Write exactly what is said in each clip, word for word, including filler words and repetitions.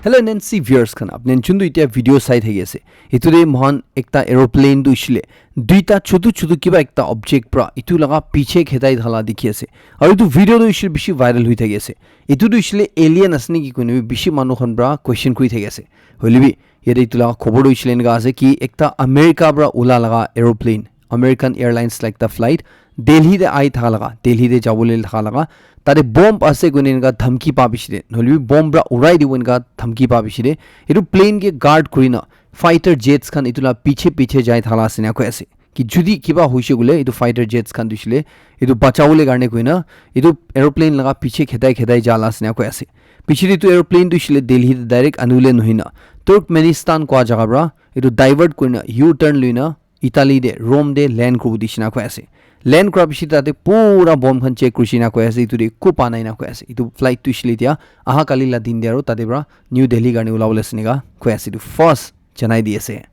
Hello N N C viewers khan, apni khan juntu itya video sai thaki ase, etu te mohan ekta aeroplane tu hoishe le duita chutu chutu kiba ekta object pra etu laga piche khedai thala dikhi ase. Aru etu video tu hoishe le bishi viral hui thaki ase. Etu tu hoishe le alien ase naki koina bi bishi manu khan pra question kuri thaki ase. Hoile bi yate etu laga khobor tu hoishe le enika ase ki ekta America pra ula laga aeroplane, American Airlines like the flight, Delhi te ai thaka laga, Delhi te jabole thaka laga, tate bomb ase koina enika dhamki pa bishi de, nohole bi bomb pra urai dibo enika dhamki pa bishi de. Etu plane ke guard kurina fighter jets khan etu la piche piche jai thala ase na koi ase. Ki judi kiba hoishe koile etu fighter jets khan tu hoishe le etu bachabole karne koina etu aeroplane laga piche khedai khedai jala ase na koi ase. Piche de etu aeroplane tu hoishe le Delhi te direct anule nohina Turkmenistan kua jaga pra etu divert kurina U-turn luina Italy de, Rome de land kuribo dishina koi ase. Land kura piche tate pura bomb khan check kurishina koi ase, etu de ekku pa nai na koi ase. Etu flight tu hoishe le etia aha kali la din de aru tate pra New Delhi karne ulabole ase enika koi ase. Etu first janai di ase.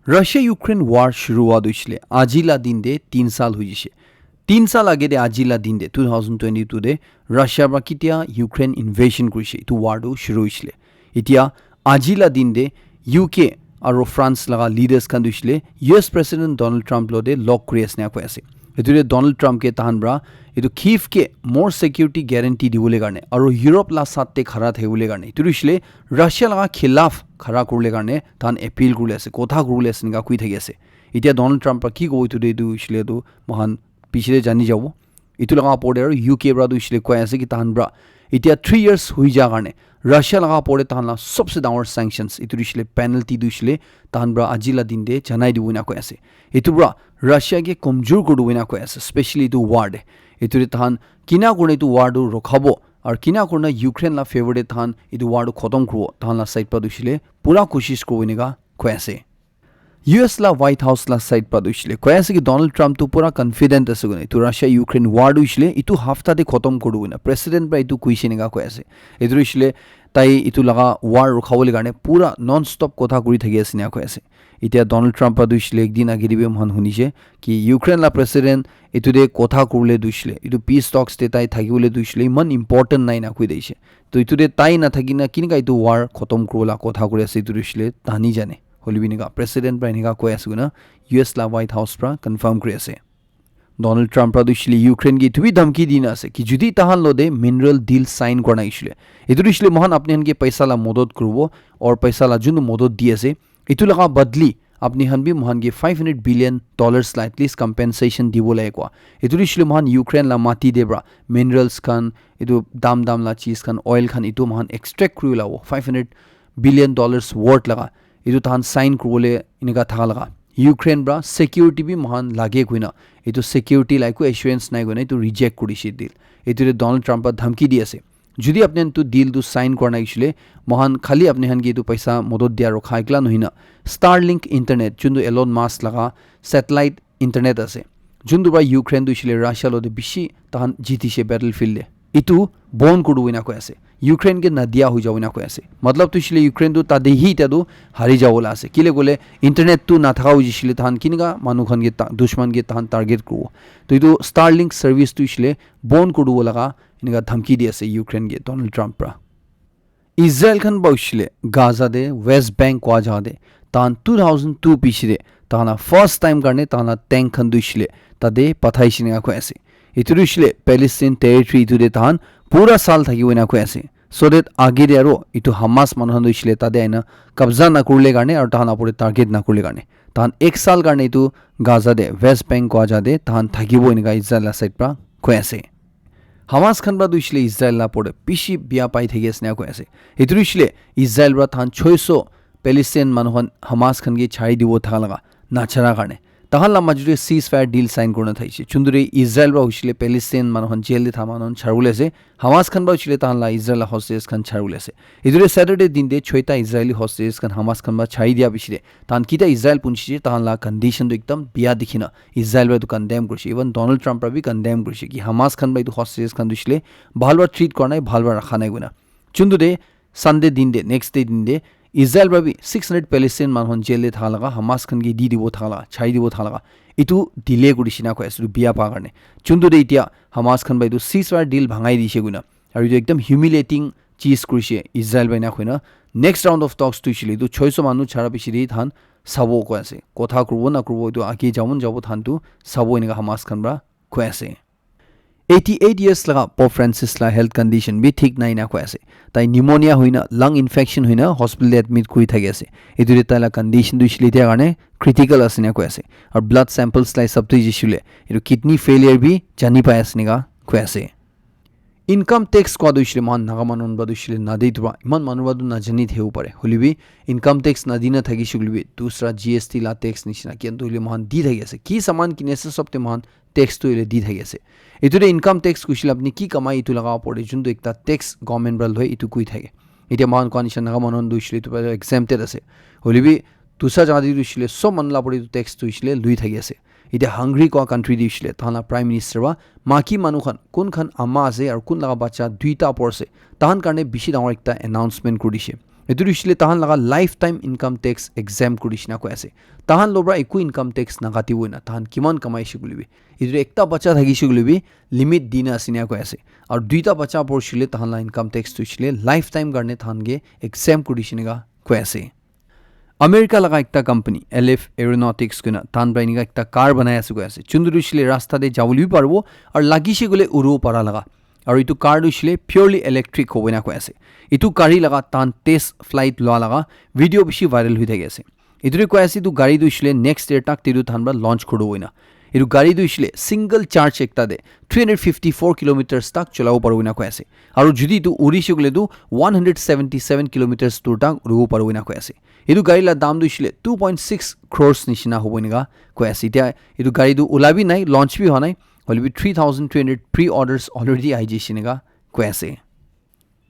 Russia Ukraine war shuru hua tu hoishe le aji la din de tin saal hui jishe. Tin saal age de aji la din de two thousand twenty-two de Russia pra kitia Ukraine invasion kurishe, etu war tu shuru hoishe le. Etia aji la din de U K aro France laga leaders khan tu hoishe le U S President Donald Trump lo de log kuri ase na koi ase. Etu de Donald Trump ke tahan pra etu Kyiv ke more security guarantee dibole karne aro Europe la saath te khara thakibole karne etu tu hoishe le Russia laga khilaf khara kuribole karne tahan appeal kuribole ase, kotha kuribole ase enika koi thaki ase. Etia Donald Trump pra ki kobo etu de etu hoishe le tu mohan piche de jani jabo. Etu laga opor de aru U K pra tu hoishe le koi ase ki tahan pra etia three years hui ja karne Russia laga opor de tahan la sobse dangor sanctions, etu tu hoishe le penalty tu hoishe le tahan pra aji la din de janai dibo enika koi ase. Etu pra Russia ke komjor kuri dibo enika koi ase, specially etu war de. Etu de tahan kina kurina etu war tu rokhabo aru kina kurina Ukraine la favor de tahan etu war tu khotom kuribo, tahan la side pra tu hoishe le pura koshish kuribo enika koi ase. U S la White House la side pra tu hoishe le koi ase ki Donald Trump tu pura confident ase koina etu Russia Ukraine war tu hoishe le etu hafta de khotom kuri dibo koina president pra etu koishe enika koi ase. Etu tu hoishe le tai etu laga war rukhabole karne pura non stop kotha kuri thaki ase enika koi ase. Etia Donald Trump pra tu hoishe le ek din age de bi mohan hunishe ki Ukraine la president etu de kotha kuribole tu hoishe le etu peace talks de tai thakibole tu hoishe le iman important nai na koi de ase. To etu de tai na thaki na kinika etu war khotom kuribo la kotha kuri ase etu tu hoishe le tani jane. Hoile bi enika president pra enika koi ase koina U S la White House pra confirm kuri ase. Donald Trump pra tu hoishe le Ukraine ke etu bi dhamki dina ase ki judi tahan lo de mineral deal sign kurina hoishe le, etu tu hoishe le mohan apni khan ke paisa la modot kuribo aur paisa la jun modot di ase etu laga badli apni khan bi mohan ke five hundred billion dollars la at least compensation dibo lage kua. Etu tu hoishe le mohan Ukraine la mati de pra minerals khan, etu dam dam la cheez khan, oil khan etu mohan extract kuri ulabo five hundred billion dollars worth laga. Etu tahan sign kuribole enika thaka laga Ukraine pra security bi mohan lage koina etu security la eku assurance nai koina etu reject kurishe deal. Etu de Donald Trump pra dhamki di ase. Judi apni khan tu deal tu sign kura nai hoishe le mohan khali apni khan ke etu paisa modot dia rukha ekla nohoi na Starlink internet juntu Elon Musk laga satellite internet ase, juntu pra Ukraine tu hoishe le Russia lo de bishi tahan jitishe battlefield de, etu bon kuri dibo enika koi ase. Ukraine ke nadia hoi jabo enika koi ase. Matlab tu hoishe le Ukraine tu tate hi etia tu hari jabo la ase. Kile koile internet tu nathaka hoi jishe le tahan kinika manu khan ke ta-, dushman ke tahan target kuribo. To etu Starlink service tu hoishe le bon kuri dibo laga enika dhamki di ase Ukraine ke Donald Trump pra. Israel khan pra hoishe le Gaza de West Bank kua jaga de tahan two thousand two piche de tahan la first time karne tahan la tank khan tu hoishe le tate pathaishe enika koi ase. Etu tu hoishe le Palestine territory etu de tahan pura saal thakibo enika koi ase. So that age de aro etu Hamas manu khan tu hoishe le tate aina kabza na kurile karne aro tahan opor de target na kurile karne tahan ek saal karne etu Gaza de West Bank kua jaga de tahan thakibo enika Israel la side pra koi ase. Hamas khan pra tu hoishe le Israel la opor de bishi bia pai thaki ase enika koi ase. Etu tu hoishe le Israel pra tahan choi so Palestine manu khan Hamas khan ke chari dibo thaka laga nachara karne tahan la majute ceasefire deal sign kurina thaishe. Juntu de Israel pra hoishe le Palestine manu khan jail de tha manu khan chari bole ase. Hamas khan pra hoishe le tahan la Israel la hostages khan chari bole ase. Etu de Saturday din de choita Israeli hostages khan Hamas khan pra chari dia piche de tahan kita Israel punchi je tahan la condition tu ekdam bia dikhi na Israel pra etu condemn kurishe, even Donald Trump pra bi condemn kurishe ki Hamas khan pra etu hostages khan tu hoishe le bhal pra treat kura nai, bhal pra rakha nai koina. Juntu de Sunday din de, next day din de, Israel pra bi six hundred Palestine manu khan jail de thaka laga, Hamas khan ke di dibo thaka laga, chari dibo thaka laga, etu delay kurishe enika koi ase, etu bia pa karne. Juntu de etia Hamas khan pra etu ceasefire deal bhangai dishe koina. Aru etu ekdam humiliating cheez kurishe Israel pra enika koina. Next round of talks tu hoishe le etu choiso manu chara piche de tahan sabo koi ase. Kotha kuribo na kuribo etu age jabo na jabo tahan tu sabo enika Hamas khan pra koi ase. Eighty eight years laga Pope Francis la health condition bi thik nai na koi ase. Tai pneumonia hoina lung infection hoina hospital te admit kuri thaki ase. Etu de tai la condition tu hoishe le etia karne critical ase na koi ase. Aru blood samples la hisab tu hoishe le etu kidney failure bi jani pai ase enika koi ase. Income tax kua tu hoishe le moikhan Naga manu khan pra tu hoishe le nade etu pra eman manu pra tu najani thakibo pare. Hoile bi income tax nadi na thakishe koile bi dusra G S T la tax nishina kiyan tu hoile moikhan di thaki ase. Ki saman kini ase sob te moikhan tax tu hoile di thaki ase. Etu de income tax koishe le apni ki kamai etu laga upor de juntu ekta tax government pra loi etu koi thake. Etia moikhan kua nishina Naga manu khan tu hoishe le etu pra exempted ase. Hoile bi dusra jaga de tu hoishe le sob manu la upor de etu tax tu hoishe le lui thaki ase. Etia hungry kua country de hoishe le tahan la prime minister pra maki manu khan kun khan ama ase aru kun laga bacha duita upor ase tahan karne bishi dangor ekta announcement kuri dishe. Etu tu hoishe le tahan laga lifetime income tax exempt kuri dishe na koi ase. Tahan lo pra eku income tax nakatibo na tahan kiman kamaishe koile bi. Etu de ekta bacha thakishe koile bi limit dina ase na koi ase. Aru duita bacha upor hoishe le tahan la income tax tu hoishe le lifetime karne tahan ke exempt kuri dishe enika koi ase. America laga ekta company L F Aeronautics koina tahan pra enika ekta car banai ase koi ase. Juntu tu hoishe le rasta de jabo le bi paribo aru lagishe koile uribo para laga. Aru etu car tu hoishe le purely electric hobo na koi ase. Etu gari laga tahan test flight lua laga video bishi viral hoi thaki ase. Etu de koi ase etu gari tu hoishe le next year tak te tu tahan pra launch kuri dibo na. Etu gari tu hoishe le single charge ekta de three hundred fifty-four kilometers tak cholabo paribo na koi ase. Aru jodi etu urishe koile tu one hundred seventy-seven kilometers dur tak uribo paribo na koi ase. Etu gari la dam tu hoishe le two point six crores nishina hobo enika koi ase. Etia etu gari tu ula bi nai, launch bi hua nai. Hoile bi three thousand three hundred pre-orders already ahi jaishe enika koi ase.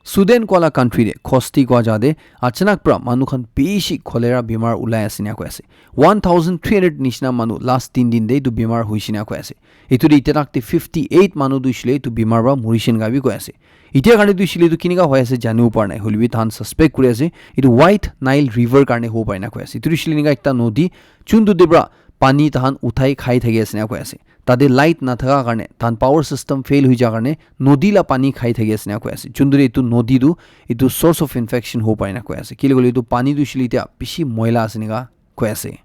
Sudan kua la country de Khosti kua jaga de achanak pra manu khan bishi cholera bimar ulai ase na koi ase. One thousand three hundred nishina manu last tin din de etu bimar hoishe na koi ase. Etu de etia tak te fifty eight manu tu hoishe le etu bimar pra morishe enika bi koi ase. Etia karne tu hoishe le etu kinika hoi ase janibo para nai. Hoile bi tahan suspect kuri ase etu White Nile River karne hobo pare na koi ase. Etu tu hoishe le enika ekta nodi juntu de pra pani tahan uthai khai thaki ase na koi ase. Tate light nathaka karne, tahan power system fail hoi ja karne, nodi la pani khai thaki ase na koi ase. Juntu de etu nodi tu, etu source of infection hobo pare na koi ase. Kile koile etu pani tu hoishe le etia bishi moila ase enika koi ase.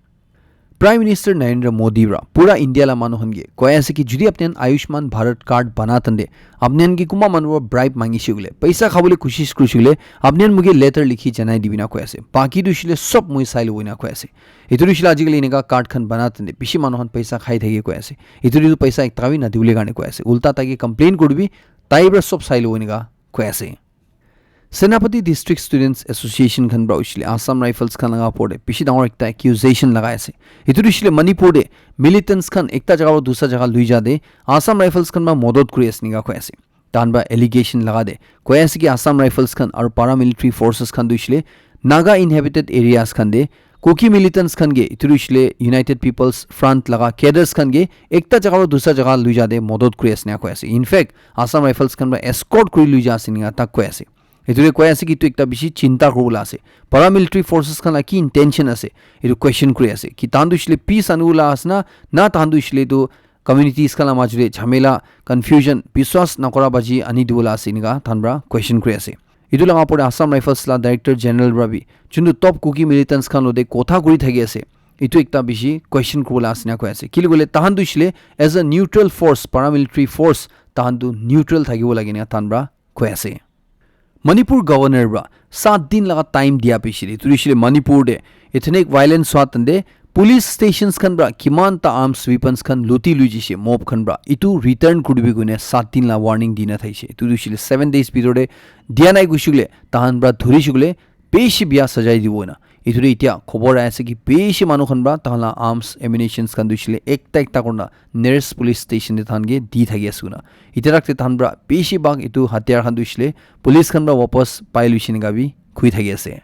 Prime Minister Narendra Modi pra pura India la manu khan ke koi ase ki jodi apni khan Ayushman Bharat card bana tande, apni khan ke kunba manu pra bribe mangishe koile, paisa khabole koshish kurishe koile, apni khan moke letter likhi janai dibi na koi ase. Baki tu hoishe le sob moi sai lobo na koi ase. Etu tu hoishe le ajikali enika card khan bana tande bishi manu khan paisa khai thaki koi ase. Etu tu paisa ekta bi nadibole karne koi ase. Ulta tai ke complain kuribi, tai pra sob sai lobo enika koi ase. Senapati District Students Association khan pra hoishe le Assam Rifles khan laga upor de bishi dangor ekta accusation lagai ase. Etu tu hoishe le Manipur de militants khan ekta jaga pra dusra jaga lui ja de Assam Rifles khan pra modot kuri ase enika koi ase. Tahan pra allegation laga de koi ase ki Assam Rifles khan aru paramilitary forces khan tu hoishe le Naga inhabited areas khan de Kuki militants khan ke etu tu hoishe le United People's Front laga cadres khan ke ekta jaga pra dusra jaga lui ja de modot kuri ase enika koi ase. In fact, Assam Rifles khan pra escort kuri lui ja ase enika tak koi ase. Etu de koi ase ki etu ekta bishi chinta kuribo la ase. Paramilitary forces khan la ki intention ase? Etu question kuri ase. Ki tahan tu hoishe le peace anibo la ase na, na tahan tu hoishe le etu communities khan la majo de jhamela, confusion, biswas nakora baji ani dibo la ase enika tahan pra question kuri ase. Etu laga upor de Assam Rifles la Director General pra bi, juntu top Kuki militants khan lo de kotha kuri thaki ase. Etu ekta bishi question kuribo la ase enika koi ase. Kile koile tahan tu hoishe le as a neutral force, paramilitary force, tahan tu neutral thakibo lage enika tahan pra koi ase. Manipur Governor pra sat din laga time dia piche de, etu tu hoishe le Manipur de ethnic violence hua tande police stations khan pra kiman ta arms weapons khan luti lui jaishe mob khan pra, etu return kuribi koine sat din la warning dina thaishe. Etu tu hoishe le seven days bitor de dia nai koishe koile, tahan pra dhurishe koile bishi biya sajai dibo na. Etu de etia khobor ahi ase ki bishi manu khan pra tahan la arms, ammunitions khan tu hoishe le ekta ekta kurina nearest police station de tahan ke di thaki ase koina. Etia tak te tahan pra bishi bhag etu hatiyar khan tu hoishe le police khan pra wapas pai luishe enika bi koi thaki ase.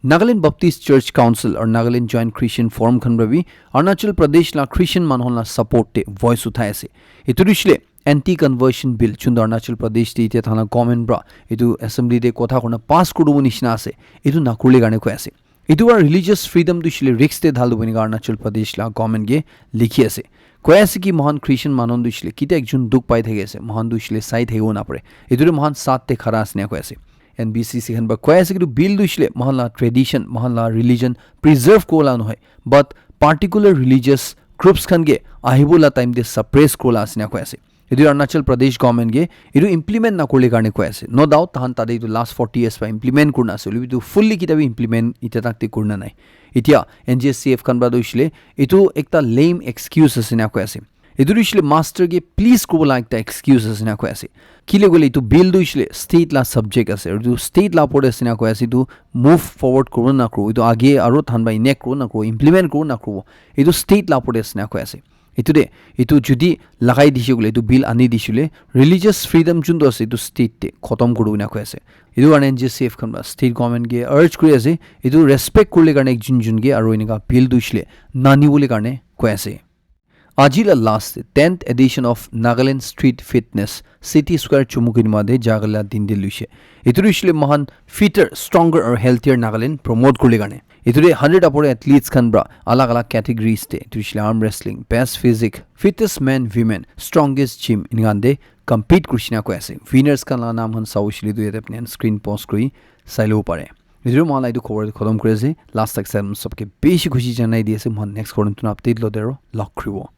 Nagaland Baptist Church Council aru Nagaland Joint Christian Forum khan pra bi Arunachal Pradesh la Christian manu khan la support te voice uthai ase. Etu tu hoishe le anti conversion bill juntu Arunachal Pradesh te etia tahan la government pra etu assembly te kotha kurina pass kuribo nishina ase, etu nakurile karne koi ase. Etu para religious freedom tu hoishe le risk te dhal hobo enika Arunachal Pradesh la government ke likhi ase. Koi ase ki moikhan Christian manu tu hoishe le kitia ekjon dukh pai thaki ase, moikhan tu hoishe le sai thakibo napare. Etu tu moikhan saath te khara ase ena koi ase. N B C C khan para koi ase ki etu bill tu hoishe le moikhan la tradition, moikhan la religion preserve kura la nohoi, but particular religious groups khan ke ahibo la time te suppress kura la ase ena koi ase. Etu Arunachal Pradesh government ke etu implement na kurle karne koi ase. No doubt tahan tate etu last forty years pa implement kurna ase, hoilebi etu fully kitabi implement itya tak te kurna nai. Itya N J C F khan para tu hoishe le etu ekta lame excuse ase ena koi ase. Etu tu hoishe le master ke please kobo la ekta excuse ase ena koi ase. Kile koile etu bill tu hoishe le state la subject ase, aru etu state la opor te ase ena koi ase. Etu move forward kuribo na kuribo, etu age aru tahan para enact kuribo na kuribo, implement kuribo na kuribo, etu state la opor te ase ena koi ase. Etu de, etu jodi lagai dishe koile, etu bill ani dishe koile, religious freedom juntu ase etu state te khotom kuribo ena koi ase. Etu karne N J C F khan para state government ke urge kuri ase, etu respect kurle karne ekjun jun ke aru eneka bill tu hoishe le nani bole karne koi ase. Aji la last tenth edition of Nagaland Street Fitness City Square Chumukedima te jagala din de luishe. Etu tu hoishe le moikhan fitter, stronger aru healthier Nagaland promote kurle karne. Etu de hundred upor athletes khan para alag alag categories te, etu hoishe le arm wrestling, best physique, fittest men, women, strongest gym, enika khan te compete kurishe na koi ase. Winners khan la naam khan sabo hoishe le tu yate apni khan screen pause kuri sai lobo pare. Etu moikhan la etu khobor khotom kuri ase. Last tak sai sobke bishi khushi janai di ase. Moikhan next khobor notun update lote aru log kuribo.